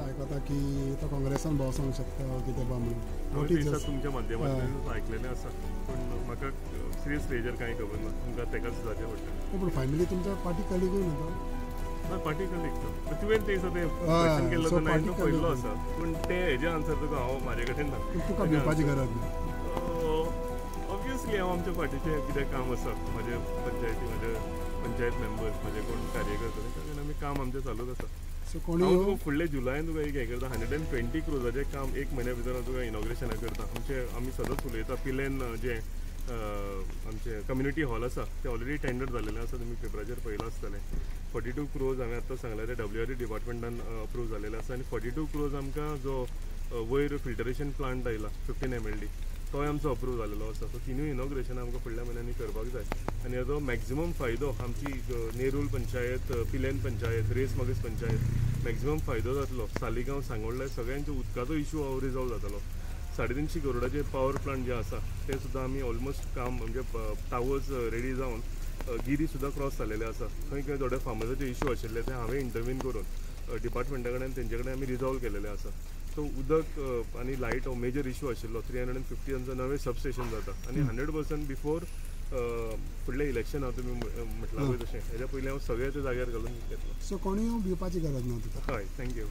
आयकता की तो काँग्रेसान भोंवपाक शकता कितें बा म्हणून. तुमच्या माध्यमांतल्यान आयकलेलें आसा, पूण म्हाका सिरियसली हेजेर कांय खबर ना. तुमकां तेकाच जाचें पडटलें. पूण फायनली तुमच्या पार्टी कलिगूय न्हू तो? ना, पार्टी कलीग तो. तुवें ते दिसा तें क्वेश्चन केल्लो तेन्ना तो पळयल्लो आसा, पूण ते हेजे आन्सर तुका हांव म्हाजे कडेन ना. तुका भिवपाची गरज ना. ऑब्वियसली हांव आमच्या पार्टीचें कितें काम आसा, म्हाजे पंचायती, म्हाजे पंचायत मेंबर्स, म्हाजे कोण कार्यकर्ते, ताच्या कडेन आमी काम आमचें चालूच आसा. सो कोणी हांव फुडले जुलयान तुका एक हें करता, 120 क्रोजाचें काम एक म्हयन्या भितर हांव तुका इनॉग्रेशनाक करता. आमचे आमी सदांच उलयता, पिलेन जें आमचें कम्युनिटी हॉल आसा तें ऑलरेडी टेंडर जाल्लेलें आसा, तुमी पेपराचेर पळयलां आसतलें. 42 क्रोज हांवें आत्तां सांगलें तें WRD डिपार्टमेंटान अप्रूव जाल्लेलें आसा. आनी 42 क्रोज आमकां जो वयर फिल्टरेशन प्लांट आयला 15 MLD तोय आमचो अप्रूव जाल्लो आसा. सो तिनूय इनॉग्रेशन आमकां फुडल्या म्हयन्यांनी करपाक जाय. आनी हाजो मॅक्झिमम फायदो आमची नेरूल पंचायत, पिलेन पंचायत, रेस मागीस पंचायत मॅक्झिमम फायदो जातलो. सालिगांव, सांगोल्डा सगळ्यांचो उदकाचो इशू हांव रिजॉल्व जातलो. 350 करोडाचे पावर प्लांट जे आसा ते सुद्दां आमी ऑलमोस्ट काम म्हणजे टावर्स रेडी जावन गिरी सुद्दां क्रॉस जाल्लेले आसा. खंय खंय थोडे फार्मर्साचे इशू आशिल्ले ते हांवें इंटरवीन करून डिपार्टमेंटा कडेन तेंचे कडेन आमी रिजॉल्व केलेले आसा. सो उदक आनी लायट हो मेजर इशू आशिल्लो. 350 आमचो नवें सबस्टेशन जाता आनी 100% बिफोर फुडलें इलेक्शन हांव तुमी म्हटलां पळय तशें हेज्या पयलीं हांव सगळें त्या जाग्यार घालून घेतलो. सो कोणूय भिवपाची गरज ना तुका. हय, thank you.